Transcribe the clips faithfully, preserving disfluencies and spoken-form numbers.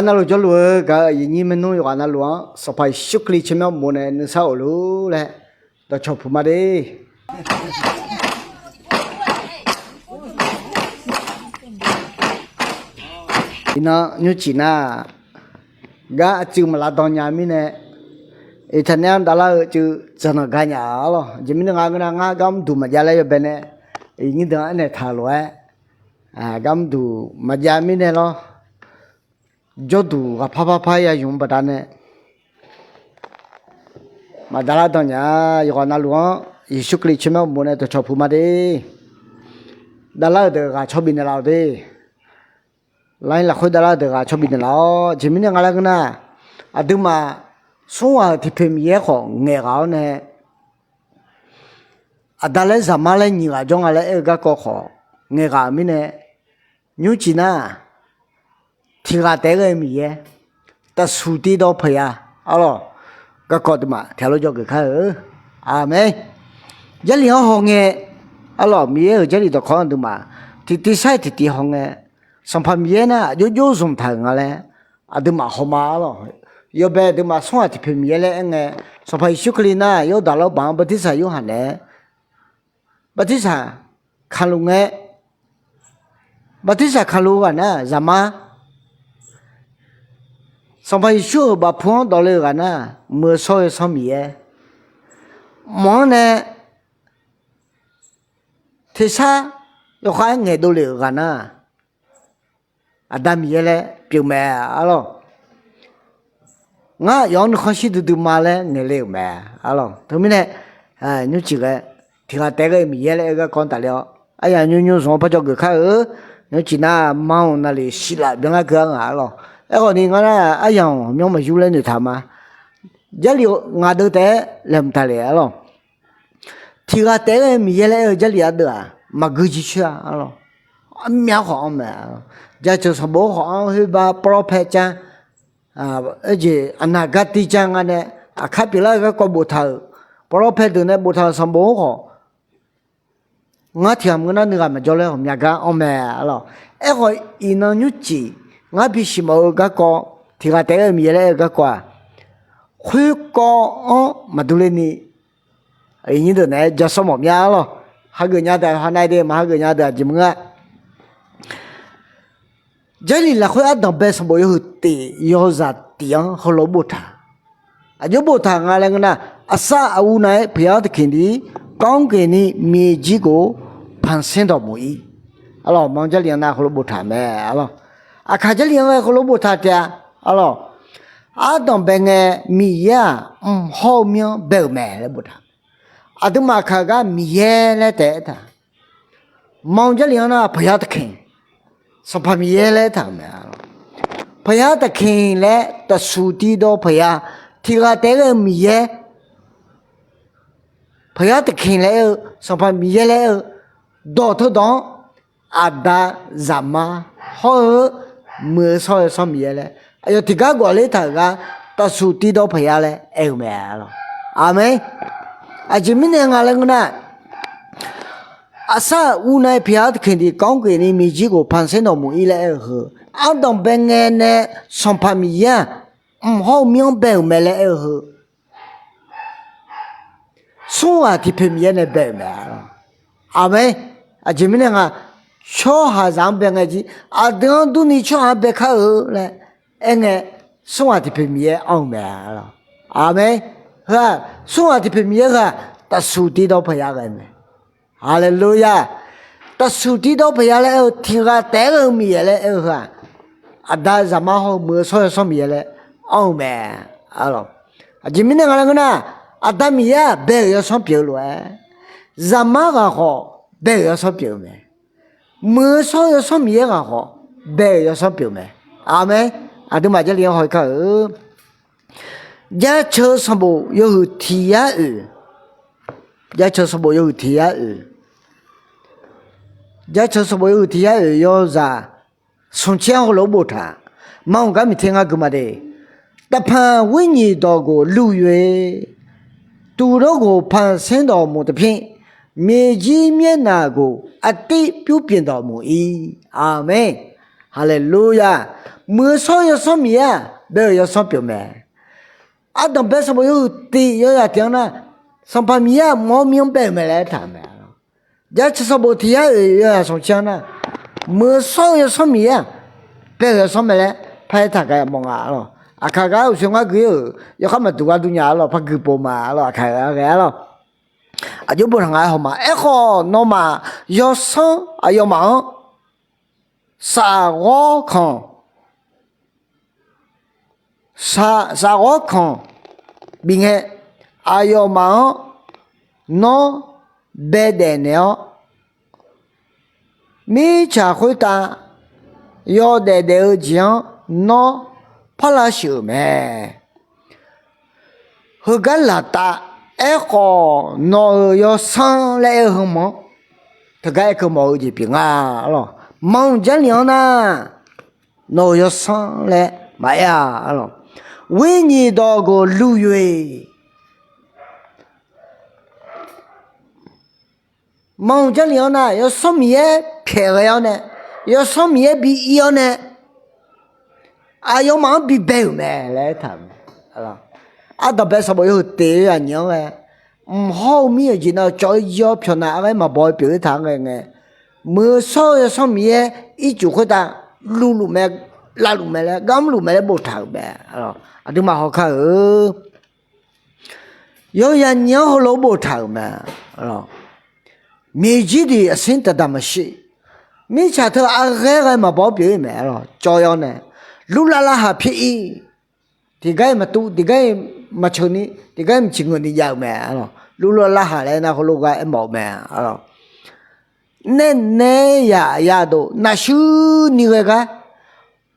Arnavluf jawrluf-eu gaq-euq aqyuif aqnyir maernmr yawqghaq navluf-anr Sanqpaq Yeqsur Kali tsawrmyanr bof nae nuisar of luf laer dawqcawq puq ma de. Iqnan nymrcif nar, gar aqcuiv maqlav dan nya mirnae, iqtaqnaeq-anr davlar-eu cuiv dzaqnanq gar nya-a lawq. Aqjeq mirnae nga ngeur nar, ngar gar mrduq maqjav laer yawbae nae iqnyir deuq-anr aernaeq taq-euq lof-aer, gar mrduq maqjav mirnae lawr, jawrduq ghaqpar parpar ya yamq-eu baqdanae maqdavlar dan nya-a. Yawqghaq navluf-anr Yeqsur Kali tsawrmyanr bof nae dawqcawq puq ma de. Davlar-euq deuq ghaq cawbif naeqlaf-awq de. Lar-ir lafkhoer davlar-eu deuq ghaq cawbif naeqlaf-awr, aqjeq mirnae nga laer ngeur nar, aqduimaf smr ghaq-euq tiqpoeq Miqyaer khawf ngaeqghaq-awr nae, Aqda laer Zaqmar laer nyiq ghaq jawr nga laer aer-eu garkawv khawf ngaeqghaq-euq mirnae, nymrcif nar, tiq ghaq taef-aer ghae-eu Miqyaer, taqsuq tiqdawq peuq ya, arlawq, garkawv aqduimaf tiq ghaq lof jawrgeuf kar-eu. Aqmeq. Jarlif-anr hawngae, arlawq, Miqyaer-euq jarlif dawqkawq-anr aqduimaf tiqtiv sar-iq tiqtiv hawngae, Sanqpaq Miqyaer nar aqjox jox zmq taq-euq nga laer aqduimaf hawma, arlawq. Yawbae aqduimaf smr ghaq tiqpoeq Miqyaer laer aer ngae, Sanqpaq Yeqsur Kali nar Yawrdaq lawrbaq-anr Bartirsaq Yorhaq naeq-aer Bartirsaq kaqluf ngae, Bartirsaq kaqluf-eu ghaq nar Zaqmar, Sanqpaq Yeqsur-euq bafpu-anr dawqle-euq ghaq nar Muiq-eu shawr-eu Yawsanr Miqyaer, mq-anr nae tersar yawkhav-aer ngaeqdov lef-euq ghaq nar Aqda Miqyaer laer pyeuf mae, arlawq. Ngar aqyawf-anr nuikhanr shir duidui ma laer ngaeqle-euq mae, arlawq. Teumirnae nymrcif ghae, tiq ghaq taef-aer ghae-eu Miqyaer laer aer-eu garkawv-anr tafler-awr, aryamq nymr nymr zmq-anr parjawr geuf kar-eu. Nymrcif nar, manr-euq navlef siqlaf byanlar keuv-ar nga, arlawq. Aerkhawf ni ngar nar aryamq ghawqmyanr maqyur laer noeqtaq ma. Jarlif ngaq deuv taef-aer laeqhmq taqlef, arlawq. Tiq ghaq taef-aer ghae-eu Miqyaer laer aer-eu jarlif ardeuv-aq maqgui jircoer-a, arlawq. Armyav khawf-anr mae, jaceuq sanqbof-anr khawf-anr khoerbar prophet car, aerjeq aqnaq gar tiv car nga nae, aqkar pyeuflar-eu garkawv boftaq-euq, prophet deuq nae boftaq-euq sanqbof-anr khawf, ngar tiq ghaq maqngeur nar nuighaq maqjawr laer ghawqmya gar anr mae, arlawq. Aerkhawf iqnan nymrcif ngar bisiq mawf-eu garkawv, tiq ghaq taef-aer ghae-eu Miqyaer laer aer-eu garkawv-aq, khoerkawv-anr maqdur ler ni, iqnyir deuq naeq-aer ja sawr mawf mya, arlawq. Hageuf nya deuq-aq hanae de, maq hageuf nya deuq-aq jeq maqngeur-a. Jarlif lafkhoer ardanqbae sanqbof yawhuiq tif yawzaq tif-anr heulof boftaq. Aqjox boftaq nga laer ngeur nar, aqsar aqur nav-aer peuq-awr taqkeq ni, ကောင်းကင်နှင့် မြေကြီးကို ဖန်ဆင်းတော်မူ၏. Arlawq, manr jarlif-anr nar heulof boftaq mae, arlawq. Aqkaq jarlif-anr ghae heulof boftaq taef-a, arlawq. Ardanqbae ngae Miqyaer-aq mq hawr-eu myanr bae-euq mae laer boftaq. Aqduimaf kaq gar Miqyaer laer taef-aer taq. Manr jarlif-anr nar peuq-awr taqkeq, Sanqpaq Miqyaer laer taq-euq mae, arlawq. Peuq-awr taqkeq laer taqsuq tiqdawq peuq ya, tiq ghaq taef-aer ghae-eu Miqyaer, peuq-awr taqkeq laer aer-eu Sanqpaq Miqyaer laer aer-eu dawq teudawq-anr, Aqda, Zaqmar hawr-eu Muiq-eu shawr-eu Yawsanr Miqyaer laer aqyawf tiqgar gawq ler taq-euq gar taqsuq tiqdawq peuq ya laer aer-eu mae, arlawq. Aqmeq. Aqjeq mirnae nga laer ngeur nar, aqsar aqur nav-aer peuq-awr taqkeq ni, ကောင်းကင်နှင့် မြေကြီးကို ဖန်ဆင်းတော်မူ၏laer aer-eu heu, ardanqbae ngae nae Sanqpaq Miqyaer-aq mq hawr-eu myanr bae-euq mae laer aer-eu heu, smr ghaq tiqpoeq Miqyaer nae bae-euq mae, arlawq. Aqmeq. Aqjeq mirnae nga, tsawrhaqzaq-anr bae ngae jir, aqdui-anr durni tsawrhaq-anr bae kar-eu laer aer ngae, smr ghaq tiqpoeq Miqyaer anr-eu mae, arlawq. Aqmeq. Heu-aq, smr ghaq tiqpoeq Miqyaer heu-aq, taqsuq tiqdawq peuq ya ghae mae. Haleluya! Taqsuq tiqdawq peuq ya laer aer-eu tiq ghaq taef-aer ghae-eu Miqyaer laer aer-eu heu-aq, Aqda, Zaqmar hawr-eu Muiq-eu shawr-eu Yawsanr Miqyaer laer anr-eu mae, arlawq. Aqjeq mirnae nga laer ngeur nar, Aqda Miqyaer-aq bae-euq Yawsanr pyeuf-eu lof-aer, Zaqmar ghaq khawf bae-euq Yawsanr pyeuf-eu mae. Muiq-eu shawr-eu Yawsanr Miqyaer ghaq khawf bae-euq Yawsanr pyeuf-eu mae. Aqmeq. Aqduimaf Jarlif-anr haw-ir kar-eu. Jaceuq sanqbof yawhuiq tiq yar oeq, jaceuq sanqbof yawhuiq tiq yar oeq, jaceuq sanqbof yawhuiq tiq yar oeq yawzaq smq caer-anr heulof-aer boftaq. Manr-euq gar miqter ngar gui ma de. တဖန်ဝိညာဉ်တော်ကိုလူ၍ သူတို့ကိုဖန်ဆင်းတော်မူသဖြင့် မြေကြီးမျက်နှာကို အသစ်ပြုပြင်တော်မူ၏။ အာမင်။ Haleluya! Muiq-eu shawr-eu Yawsanr Miqyaer-aq, bae-euq Yawsanr pyeuf mae. Ardanqbae sanqbof yawhuiq tiq yawzaq tiq-anr nar, Sanqpaq Miqyaer-aq, mq-awr mir-anr bae-euq mae laer aertaq-euq mae. Jaceuq sanqbof tiq yar oeq yawzaq smq tser-anr nar, Muiq-eu shawr-eu Yawsanr Miqyaer-aq, bae-euq Yawsanr mae laer paraer taq ghae mawf nga lawq. Aqkaq gar uqshoe ngar gui-euq yawkhar maqduq gar dur nya-a lawq, par gui pov ma-a lawq, aqkaq ghae-a lawq. Aqjox boftaq nga-aer haw ma. Aerkhawf, nawmaf yawsanr aqyawfmaf-anr safghawr kanq, safghawr kanq bif ngae, aqyawfmaf-anr nawr baedaef naeq-awr, mirtsaq khoertav yawdaef daef-eu jeq-anr nawr parlav sheuq-euq mae. Heugar laqtav, aerkhawf nawq-euq yawsanr laer aer-eu heu mq-anr teugar aerkeuv mawf-eu jeq pyeuf nga lawq. Manq Jarlif-anr nar, nawq-euq yawsanr laer maqaer-a lawq. Ghoer nyiq dawq geuq luv yoe. Manq Jarlif-anr nar, Yawsanr Miqyaer pyaeq ghae-awr nae, Yawsanr Miqyaer bi ir-awr nae, aqyawfmaf-anr bibae-euq mae laer aertaq-euq mae. Ardanqbae sanqbof yawhuiq tiq yawzaq nyiq-anr ghae, mq hawr-eu mir-euq jeq nav cawv-aer jir-awr pyawq nav arghaer maqbaw-eu pyeuf-eu taq-anr ghae ngae, Muiq-eu shawr-eu Yawsanr Miqyaer ircuf khoertav luvluf mae, lavluf mae laer, garmrluf mae laer boftaq-euq mae. Aqduimaf hawkar-eu yawzaq nyiq-anr heulof-aer boftaq-euq mae. မြေကြီးသည် အဆင်းသက်သာမရှိ၊ mirtsaq teu arghaer ghae maqbaw-awr pyeuf-ir mae lawq. Cawv-awr nae, luvlav lavhaq pyaer-ir, tiqgar-iq maqtuv, tiqgar-iq maqceuq ni, tiqgar-iq maqciq ngeuq ni jav-euq mae lawq. Luvlav lavhaq laer nar heulof gar aermawf-eu mae lawq. Naeq nae yaq yadov naqshuirni ghae gar,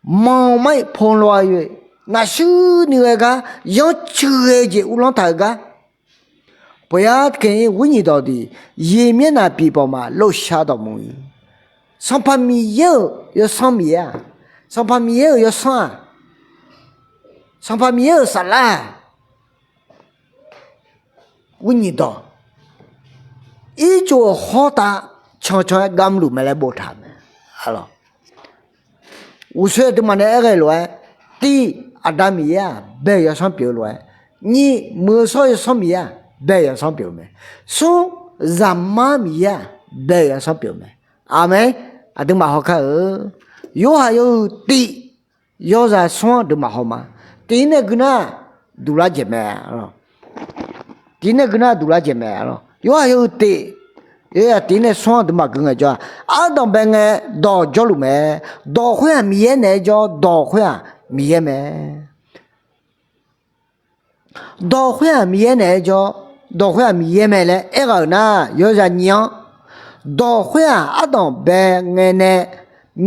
manq mar-iq pov law-a yoe, naqshuirni ghae gar, yanrcuiv ghae-eu jeq uvlanr taq-eu gar, ဘုရားသခင်၏ ဝိညာဉ်တော်သည် ရေမျက်နှာပြင်ပေါ်မှာ လှုပ်ရှားတော်မူ Sanqpaq Miqyaer-euq yawsanr Miqyaer-aq, Sanqpaq Miqyaer-euq yawsanr-aq, Sanqpaq Miqyaer-euq saflar-aq, ဝိညာဉ်တော် ircuf-euq hawrtav cancan-aer gamq luf mae laer boftaq-euq mae. Uqshoe aqduimaf nae aer ghae lof-aer, tiq, Aqda Miqyaer-aq bae-euq yawsanr pyeuf-eu lof-aer, nyiq, Muiq-eu shawr-eu Yawsanr Miqyaer-aq bae-euq yawsanr pyeuf-eu mae, smr, Zaqmar Miqyaer-aq bae-euq yawsanr pyeuf-eu mae. Aqmeq. Aqduimaf hawkar-eu yorhaq yawhuiq tiq yawzaq smr-anr aqduimaf haw ma. Tiq nae gui nar duq lar jeq mae. Tiq nae gui nar duq lar jeq mae. Yorhaq yawhuiq tiq, yawzaq tiq nae smr-anr aqduimaf gui ngaejawr-aq, ardanqbae ngae dawq jawrluf mae. Dawq khoer-aq Miqyaer naeq-aer jawr, dawq khoer-aq Miqyaer mae. Dawq khoer-aq Miqyaer naeq-aer jawr, dawq khoer-aq Miqyaer mae laer aerghaq-euq nar, yawzaq nyiq-anr, dawq khoer-aq ardanqbae ngae nae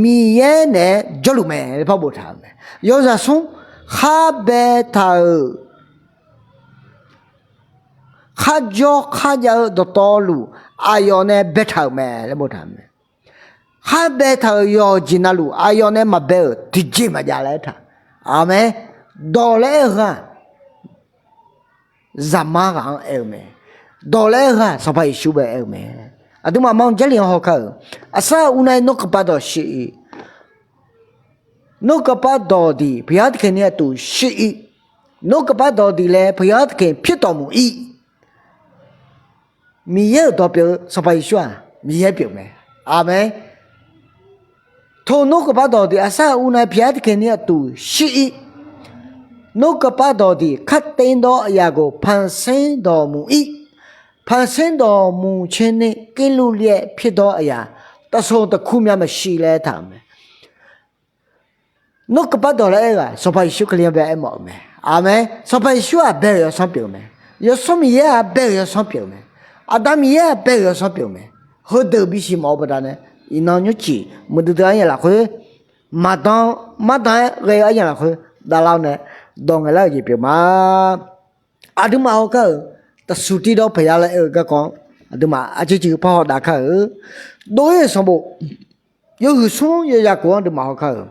Miqyaer naeq-aer jawrluf mae laer par boftaq-euq mae. Yawzaq smr, khar baetaq-euq, kharjawr kharjav-eu dawqtawvluf aqyawf nae baetaq-euq mae laer boftaq-euq mae. Khar baetaq-euq yawqjeq navluf aqyawf nae maqbae-euq tiqjeq maqjav laer aertaq. Aqmeq. Dawq laer aer-eu heu-aq, Zaqmar ghaq-anr aer-eu mae. Dawq laer aer-eu heu-aq, Sanqpaq Yeqsur bae aer-eu mae. Aqduimaf manq Jarlif-anr hawkar-euq, aqsar uqnav-aer နှုတ်ကပတ်တော်ရှိ၏, နှုတ်ကပတ်တော်သည် ဘုရားသခင်နှင့်အတူရှိ၏, နှုတ်ကပတ်တော်သည်လည်း ဘုရားသခင်ဖြစ်တော်မူ၏. Miqyaer-euq dawq pyeuf-eu Sanqpaq Yeqsur-aq Miqyaer pyeuf mae. Aqmeq. နှုတ်ကပတ်တော်သည် အစအဦး၌ ဘုရားသခင်နှင့်အတူရှိ၏. နှုတ်ကပတ်တော်သည် ခပ်သိမ်းသောအရာကို ဖန်ဆင်းတော်မူ၏. ဖန်ဆင်းတော်မူခြင်းနှင့် ကင်းလွတ်လျက်ဖြစ်သောအရာ တစ်စုံတစ်ခုမျှမရှိ laer aertaq-euq mae. နှုတ်ကပတ်တော် laer aer-eu-aq, Sanqpaq Yeqsur Kali-anr bae aermawf-euq mae. Aqmeq. Sanqpaq Yeqsur-aq bae-euq yawsanr pyeuf-eu mae. Yawsanr Miqyaer-aq bae-euq yawsanr pyeuf-eu mae. Aqda Miqyaer-aq bae-euq yawsanr pyeuf-eu mae. Heudeuq bisiq mawf-eu baqdanae, iqnan nymrcif muiqdui dui-anr yaf lafkhoer, maqdan mardan-aer ghae-eu aryamq lafkhoer davlar-awr nae dawq ngaeqlar-eu jeq pyeuf ma. Aqduimaf hawkar-euq, တဆူတည်းသောဘုရား laer aer-eu garkawv-anr aqduimaf arciv civ par hawdav kar-eu. Dov-ir-euq sanqbof yawhuiq smr yawzaq kof-anr aqduimaf hawkar-euq.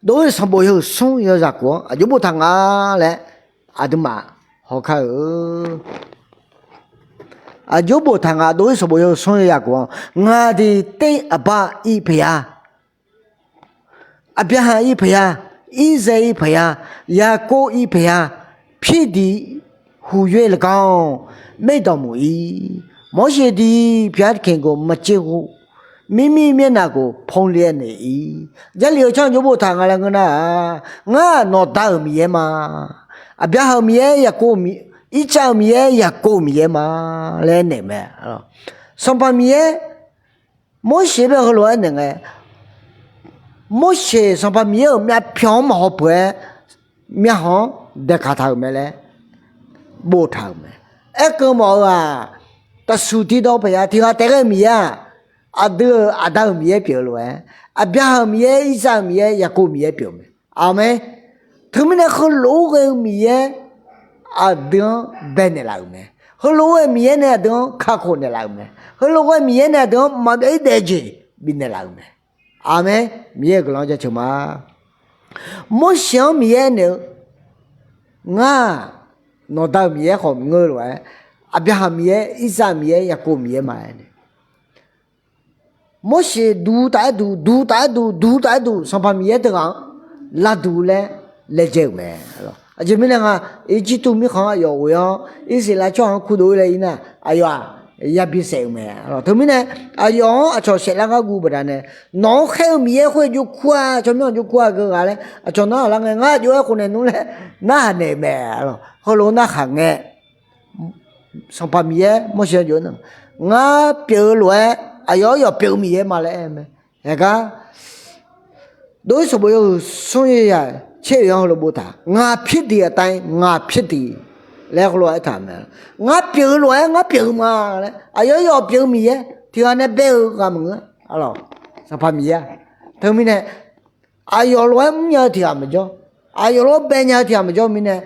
Dov-ir-euq sanqbof yawhuiq smr yawzaq kof-anr aqjox boftaq nga laer aqduimaf hawkar-euq. Aqjox boftaq nga, dov-ir sanqbof yawhuiq smr yawzaq kof-anr, ငါသည် သင့်အဘ ၏ ဘုရား, Aqbyaqhaq-ir paqya, Irzaeq-ir paqya, Yaqkov-ir paqya, ဖြစ်သည်ဟု၍ ၎င်း မိန့်တော်မူ၏. Morseq dui pyeuf-awr tiqkhaeq ghof maqtser hu, mirmir myaer naq ghof ponle-aer naeq-ir. Jarlif-eu tsawrhaq jawr boftaq nga laer ngeur nar-aq, ngar nawqda-euq Miqyaer ma. Aqbyaqhaq-euq Miqyaer, Yaqkov, Irtsav-euq Miqyaer, Yaqkov-euq Miqyaer ma laer naeq mae. Sanqpaq Miqyaer Morseq bae heulof-aer naeq ngae, Morseq Sanqpaq Miqyaer-euq myavpyawq-anr maqhaw peuq-aer, myavpyawq-anr daeqkaq taq-euq mae laer boftaq-euq mae. Aerkeuv mawf-eu-aq, taqsuq tiqdawq paqya tiq ghaq taef ghae-eu Miqyaer-aq, aqdui-euq aqda-euq Miqyaer pyeuf-eu lof-aer, Aqbyaqhaq-euq Miqyaer, Irtsav-euq Miqyaer, Yaqkov-euq Miqyaer pyeuf-eu mae. Aqmeq. Teumirnae heulof-aer ghae-eu Miqyaer aqdui-anr baenaeq laf-euq mae. Heulof-aer ghae-eu Miqyaer nae aqdui-anr kakhof naeqlaf-euq mae. Heulof-aer ghae-eu Miqyaer nae aqdui-anr maqbyav-ir daef-eu jeq bifnaeq laf-euq mae. Aqmeq. Miqyaer-euq guiqlanq-anr jaceuq ma. Morseq-anr Miqyaer naeq-eu, ngar nawqda-euq Miqyaer khawf ngeur lof-aer, Aqbyaqhaq Miqyaer, Irtsav Miqyaer, Yaqkov Miqyaer ma aer nae. Morseq duq taf-aer duq, duq taf-aer duq, duq taf-aer duq, Sanqpaq Miqyaer teughaq-anr lavduq laer laejae-euq mae. Aqjeq mirnae nga, Irjirtuv mirkhanq-anr aqyawf ghoe-awr, Irsaqleqlav tsawrhaq-anr kurdov-ir laer ir nar, aqyawf-aq yabi saef-euq mae. Teumirnae, aqyawf-anr aqcawq saef lar gar guv baqdanae, nawq-anr khaer-eu Miqyaer khoer jawrkur-a, tsawrmyanr jawrkur-a geughaq laer aqcawq narhaq lar ngae, ngar jov-aer khofnaeq nmr laer narhaq naeq-euq mae. Heulof-aer narhaq ngae, Sanqpaq Miqyaer Morseq-anr jov-aer nar, ngar pyeuf-eu lof-aer aqyawf-anr yawf pyeuf-eu Miqyaer ma laer aer-eu mae. Yaqgar, dov-ir sanqbof yawhuiq smr yawzaq caer-oeq-anr heulof boftaq, ငါဖြစ်သည်အတိုင်း ငါဖြစ်သည် laer heulof-aer aertaq-euq mae. Ngar pyeuf-eu lof-aer ngar pyeuf-eu ma laer, aqyawf-anr yawf pyeuf-eu Miqyaer tiq ghaq nae bae-eu ghaq maqngeur-a. Sanqpaq Miqyaer-aq, teumirnae aqyawf lof-aer mrnya-eu tiq ghaq maqjawr, aqyawf lof-aer bae nya-eu tiq ghaq maqjawr mirnae,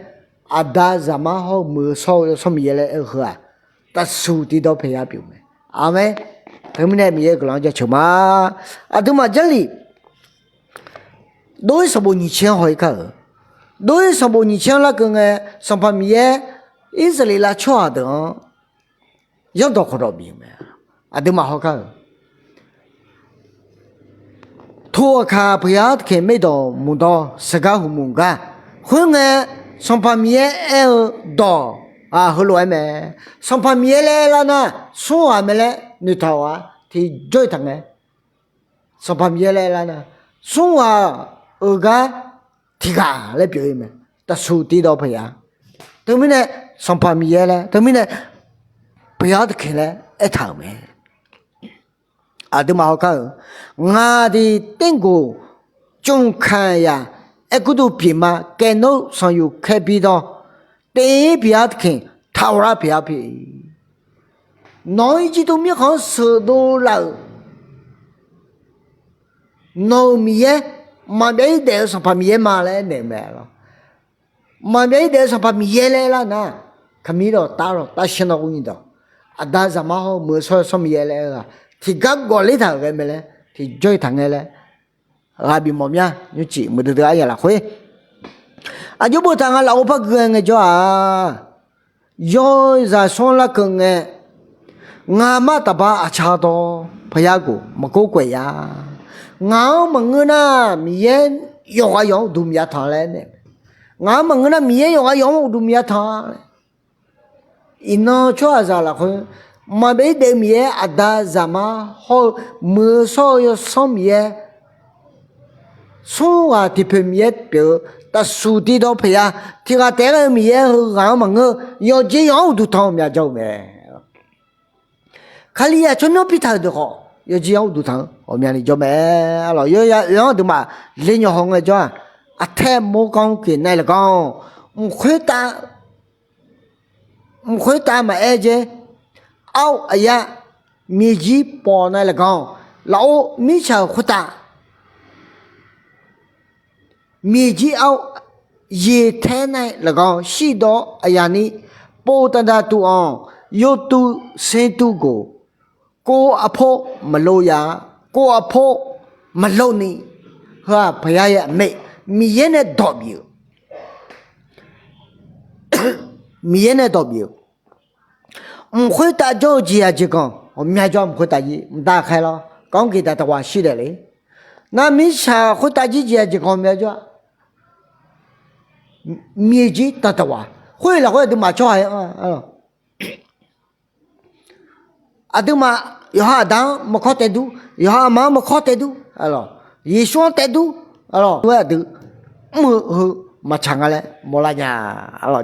Aqda, Zaqmar hawr-eu Muiq-eu shawr-eu Yawsanr Miqyaer laer aer-eu heu-aq, taqsuq tiqdawq paqya pyeuf-eu mae. Aqmeq. Teumirnae Miqyaer guiqlanq-anr jaceuq ma. Aqduimaf Jarlif dov-ir sanqbof nyiq caer-anr haw-ir kar-euq. Dov-ir sanqbof nyiq caer-anr larkeuv ngae, Sanqpaq Miqyaer Irsaqleqlav tsawrhaq deuq-anr zanrdawq khawqdawq bif-euq mae. Aqduimaf haw kar-euq, to aqkaq paqya-anr tiqkhaeq maerdawq muiqdawr saqgar huqmuq gar. Khoerngae, Sanqpaq Miqyaer aer-eu dawq-aq heulof-aer mae. Sanqpaq Miqyaer laer aer lar nar, smr ghaq mae laer noeqtaq-awq-a. Tiqjawr-iq taqngae, Sanqpaq Miqyaer laer aer lar nar, smr ghaq-euq gar tiq ghaq laer pyeuf-ir mae. Taqsuq tiqdawq paqya. Teumirnae, Sanqpaq Miqyaer laer, teumirnae paqya-anr tiqkhaeq laer aertaq-euq mae. Aqduimaf haw kar-euq, ငါသည် သင့်ကို ကျွန်ခံရာ အဲဂုတ္တုပြည်မှ ကယ်နှုတ်ဆောင်ယူခဲ့ပြီးသော သင်၏ဘုရားသခင် ထာဝရဘုရားဖြစ်၏. Nawq-anr Irjirtuv mirkhanq-anr sheuqdov laf-euq nawq-euq Miqyaer, maqbyav-ir daef-eu Sanqpaq Miqyaer ma laer aernaeq-eu mae. Maqbyav-ir daef-eu Sanqpaq Miqyaer laer aer lar nar, kaqmir dawq, tar dawq, tar sher nawr ghoer nyi dawq, Aqda, Zaqmar hawr-eu Muiq-eu shawr-eu Yawsanr Miqyaer laer aer-eu-aq, tiqgar gawqler taq-euq ghae mae laer tiqjawr-iq taqngae laer ghaq bif mawf mya. Nymrcif muiqdui dui aryaq lafkhoer aqjox boftaq nga lafov par gui-aer ngaejawr-aq, yawzaq smr larkeuv ngae, ngaqmaf taqbar aqcar dawr paqya gof maqgor gaef ya. Ngaq-anr maqngeur nar Miqyaer yawqghaq yawq-anr uqduq maqya tanq laer aernaeq. Ngaq-anr maqngeur nar Miqyaer yawqghaq yawq-anr uqduq maqya tanq. Iqnan tsawrhaqzaq lafkhoer maqbyav-ir daef-eu Miqyaer, Aqda, Zaqmar hawr-eu Muiq-eu shawr-eu Yawsanr Miqyaer, smr ghaq tiqpoeq Miqyaer pyeuf-eu, taqsuq tiqdawq paqya, tiq ghaq taef-aer ghae-eu Miqyaer heughaq-anr maqngeur-eu, yawqjeq yawq-anr uqduq tanq ghawqmya jawr-eu mae. Kalizaq tsawrmyanr pirtaq-euq deuq khawf, yawqjeq yawq-anr uqduq tanq-anr ghawqmyani jawr mae. Lawq, yawya oe-anr aqduimaf le nyawq haw ngaejawr-aq, aqtaer mawrganr-anr keq naeq lafganr-awq, mq khoertav mq khoertav maqaer jer. Ar-or, aqyar, miqjir pawf nae lafganr-awq, lafov, mirtsaq-euq khoertav miqjir ar-or, yeqtaer nae lafganr-awq, shirdawq-awr aqyaq ni, pov taqdaq tuq-anr, yawtuv sertuv goq, kov aqpor maqlov ya, kov aqpor maqlov ni, heu-aq paqya ya mae, Miqyaer nae dawq bif-euq Miqyaer nae dawq bif-euq. Mq khoertav jawr-eu jeq aqjeq ganq ghawqmya jawr, mq khoertav jir mqtav khaer lawr, kanr geqdaq taqghaq shir daef le. Nar mirtsaq khoertav jirjeq-aq jeqganq mya jawr-a. Myeq jir daqdaq waq. Khoer lafkhoer aqduimaf tsawrhaq-aer anr-a. Aqduimaf yawqha aqda-anr maqkawr taev dur, yawqha aqma-anr maqkawr taev dur, Yeqsur-anr taev dur, aqdui mr-eu heu maqtsaq nga laer mawrlar nya.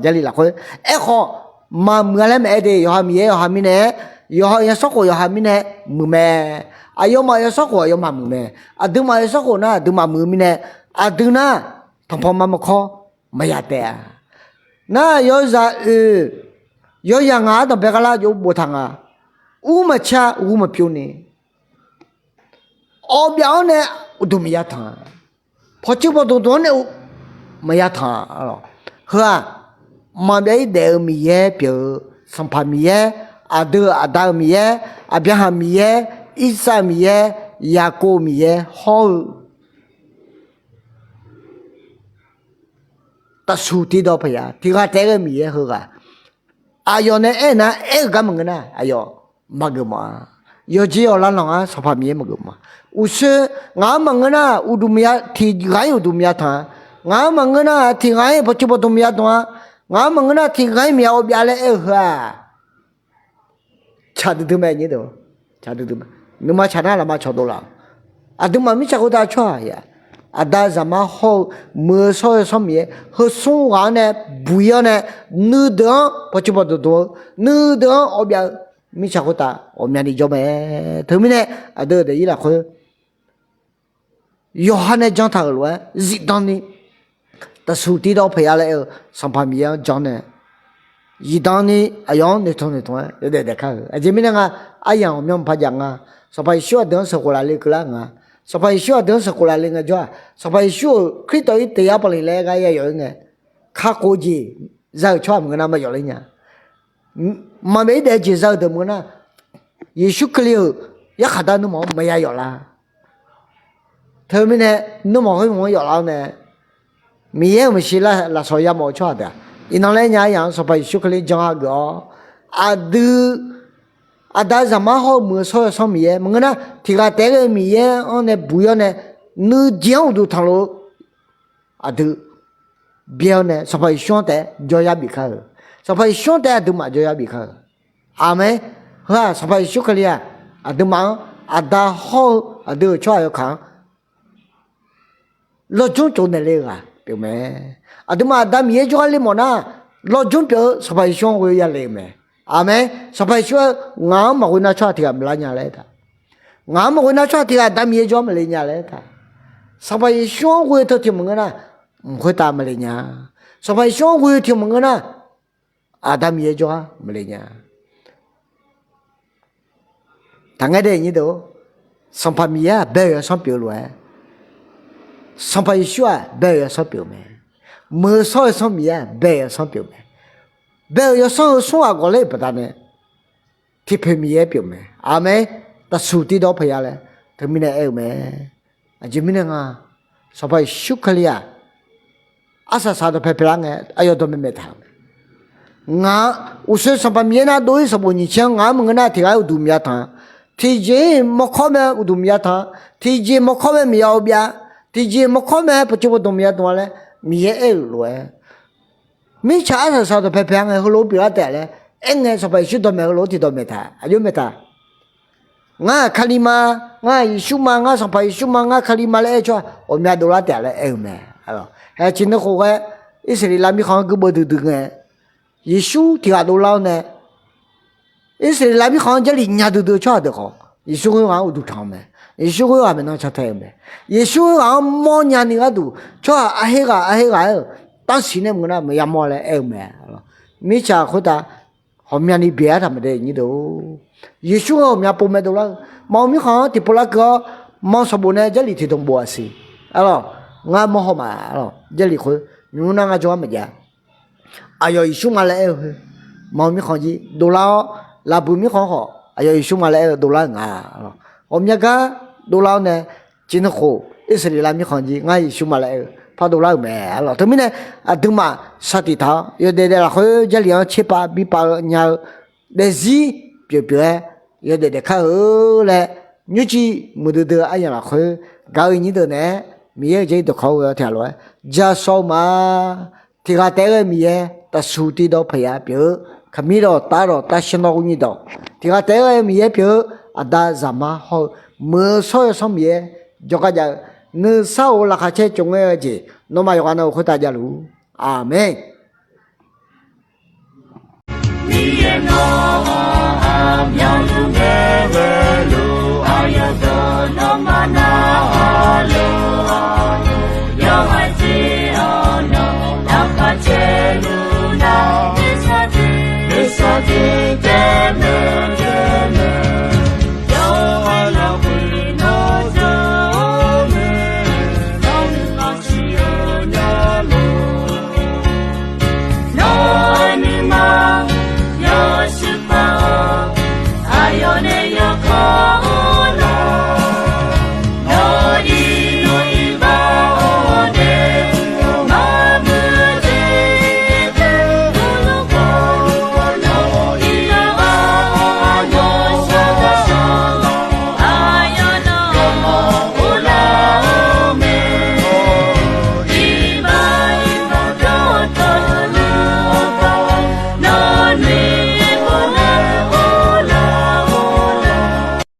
Jarlif lafkhoer aerkhawf, maqmuiq-a laer maqaer de. Yawqha Miqyaer yawqha mirnae-aer, yawqha yawsanrkhof yawqha mirnae muiq mae. Aqyawfmaf yawsanrkhof aqyawfmaf muiq mae. Aqduimaf yawsanrkhof nar aqduimaf muiq-eu mirnae, aqdui nar tanqpanq ma maqkawr maqya taef-a. Nar yawzaq oeq yawzaq ngaq ardanqbae gharlar jov boftaq nga. Ur maqca ur maqpyov ni, awv byav-anr nae uqduq maqya tanq-a. Pawqtsuif pawqdmq dmq-anr nae maqya tanq-a. Heu-aq, maqbyav-ir daef-eu Miqyaer pyeuf-eu, Sanqpaq Miqyaer, aqdui-euq aqda-euq Miqyaer, Aqbyaqhaq Miqyaer, Irsaq Miqyaer, Yaqkov Miqyaer hawr-eu taqsuq tiqdawq paqya tiq ghaq taef-aer ghae-eu Miqyaer heughaq, aqyawf nae aernar aer-eu gar maqngeur nar aqyawf maqgeuf mawf-a. Yawqjeq yawqlanq lanq-anr Sanqpaq Miqyaer maqgeuf mawf-a. Uqshoe ngaq-anr maqngeur nar uqduq maqya tiq ghaq-ir uqduq maqya tanq-a. Ngaq-anr maqngeur nar tiq ghaq-ir pawqtsuif pawqdmq maqya dmq-a. Ngaq-anr maqngeur nar tiq ghaq-ir maqya awv byav laer aer-eu heu-aq, tsaq duidui mae. Tsaq duidui mae. Nuima tsaq nar lafma cawq dovlaf-awq. Aqduimaf mirtsaq khoertav tsawrhaq-aq, Aqda Zaqmar hawr-eu Muiq-eu shawr-eu Yawsanr Miqyaer heu smr ghaq-anr nae buq-ir-awr nae, nuideuq-anr pawqtsuif pawqdmq dmq-eu, nuideuq-anr awv byav-eu mirtsaq khoertav ghawqmyani jawr mae. Teumirnae aqdui-euq daefzir lafkhoer yawqha nae jantaq-euq lof-aer zifdan ni taqsuq tiqdawq paqya laer aer-eu Sanqpaq Miqyaer-anr jan nae zifdan ni aqyawf-anr noeqtmq noeqtmq-aer yawdaef daef kar-eu. Aqjeq mirnae nga, aryamq ghawqmyanr maqpar jav nga. Sanqpaq Yeqsur aqdui-anr sheuqkhof laf le keuvlar nga. Sanqpaq Yeqsur aqdui-anr sheuqkhof laf le ngaejawr-aq, Sanqpaq Yeqsur-euq Kriltawq-ir teq yar pawqle laer aer gar ya yawf-ir ngae, kakhof-eu jeq za-euq tsawrhaq maqngeur nar mayawf ler nya. Maqbyav-ir daef-eu jeq za-eu deuq maqngeur nar, Yeqsur Kali-euq yarkhaq dar nuirmanq-anr maqya yawf lar. Teumirnae nuirmanq khoer mq-anr yawf lar-awr nae, Miqyaer-euq maeqshi lafsawq yamawf-eu tsawrhaq deuq-aq, iqnan laer nya aryamq-anr Sanqpaq Yeqsur Kali jan-a geuf-awr, aqdui Aqda Zaqmar hawr-eu Muiq-eu shawr-eu Yawsanr Miqyaer maqngeur nar, tiq ghaq taef-aer ghae-eu Miqyaer-anr nae buq-ir-awr nae nuijeq-anr uqduq tanqluf-eu aqdui byaer-awr nae Sanqpaq Yeqsur-anr taef-aer jawryar bif kar-euq. Sanqpaq Yeqsur-anr taef-aer aqduimaf jawryar bif kar-euq. Aqmeq. Heu-aq Sanqpaq Yeqsur Kali-aq, aqduimaf-anr aqda hawr-eu aqdui-euq tsawrhaq yawkaq-anr lawjmr tsov naeq le-eu ghaq pyeufmae. Aqduimaf Aqda Miqyaer jawrgar le mawf nar, lawjmr pyeuf-eu Sanqpaq Yeqsur-anr ghoe yale-eu mae. Aqmeq. Sanqpaq Yeqsur-aer ngaq-anr maqghoe nar tsawrhaq tiq ghaq maqlar nya laer aertaq. Ngaq-anr maqghoe nar tsawrhaq tiq ghaq Aqda Miqyaer jawr maqle nya laer aertaq. Sanqpaq Yeqsur-anr ghoe-eu teu tiq maqngeur nar, mq khoertav maqle nya. Sanqpaq Yeqsur-anr ghoe-eu tiq maqngeur nar, Aqda Miqyaer jawrgar maqle nya. Taqngaer dae nyir deuq, Sanqpaq Miqyaer-aq bae-euq yawsanr pyeuf-eu lof-aer, Sanqpaq Yeqsur-aq bae-euq yawsanr pyeuf-eu mae. Muiq-eu shawr-eu Yawsanr Miqyaer-aq bae-euq yawsanr pyeuf-eu mae. Bae-euq yawsanr heu smr ghaq gawqler-euq baqdanae tiqpoeq Miqyaer pyeuf mae. Aqmeq. Taqsuq tiqdawq paqya laer teumirnae aer-eu mae. Aqjeq mirnae nga, Sanqpaq Yeqsur Kali-aq arsaq saq dawqpae paelar ngae aqyawf dawqmaeq maeq taq-euq mae. Ngaq-anr uqshoe Sanqpaq Miqyaer nar dov-ir sanqbof nyiq caer-anr ngaq-anr maqngeur nar tiq ghaq-ir uqduq maqya tanq-a. Tiqjeq-ir mawrkawr mae uqduq maqya tanq-a. Tiqjeq mawrkawr mae maqya awv byav-a. Tiqjeq mawrkawr mae pawqtsuif pawqdmq maqya dmq-a laer Miqyaer aer-euq lof-aer, mirtsaq arsaq saq dawqpae paelar ngae heulof-aer pyeuflar taef laer aerngae Sanqpaq Yeqsur dawqmaeq heulof-aer tiqdawq maeq taq, aqjox maeq taq. Ngar-aq Kali ma, ngar-aq Yeqsur ma, ngar Sanqpaq Yeqsur ma, ngar Kali ma laer aer-eu tsawrhaq ghawqmya dovlar taef laer aer-eu mae. Hae ciqnui khof ghae Irsaqleqlav mirkhanq-anr guirdeuv duidui ngae, Yeqsur tiq ghaq dovlar-awr nae, Irsaqleqlav mirkhanq-anr Jarlif nya duidui-eu tsawrhaq deuq khawf, Yeqsur khoerghaq-anr uqduq tanq-eu mae. Yeqsur khoerghaq maeqnan ca tae-eu mae. Yeqsur khoerghaq-anr mawrnya ni gharduq tsawrhaq arher ghaq arher ghaq-aer-euq tanqsiq nae maqngeur nar maqya mawr laer aer-eu mae. Mirtsaq khoertav ghawqmyani byaeq-aer taq maqdae nyir deuq-or, Yeqsur-anr ghawqmya pov mae dovlar-eu. Maqmawr mirkhanq-anr tiqpov larkeuv-awr, maqmawr sanqbof nae Jarlif tiqdmq bof-aq siq. Arlawq, ngar mawrhaw ma. Arlawq, Jarlif khoer nymr nar ngar jawrgar maqjav. Aqyawf Yeqsur ma laer aer-eu heu, maqmawr mirkhanq jir dovlar-awr, laqbuiq mirkhanq khawf aqyawf Yeqsur ma laer aer-eu dovlar-euq nga. Ghawqmya gar dovlar-awr nae, ciqnui khof Irsaqleqlav mirkhanq jir ngar Yeqsur ma laer aer-eu par dovlar-euq mae. Arlawq, teumirnae aqduimaf sar tiq taq-awr yawdaef daef lafkhoer Jarlif-anr tserpav bipav-eu nya-eu daefzir pyeuf pyeuf-aer yawdaef daef kar-eu laer, nymrciv muiqdui dui-eu aryamq lafkhoer Gaq-eu nyir deuq naeq-aer Miqyaer-euq jeq dawqkawq-eu ghae-eu tiq ghaq lof-aer ja shawr-eu ma. Tiq ghaq taef-aer ghae-eu Miqyaer taqsuq tiqdawq paqyaf pyeuf-eu, kaqmir dawq tar dawq tar shir nawr ghoer nyi dawq. Tiq ghaq taef-aer ghae-eu Miqyaer pyeuf-eu, Aqda Zaqmar hawr-eu, muiq-eu shawr-eu yawsanr Miqyaer jawrgar jav-eu, nuisar of laqkhaq caer tsov ngae-eu jeq nawmaf yawqghaq navluf khoertav javluf-ur. Aqmeq. Miqyaer nawr aqmyanluf mae.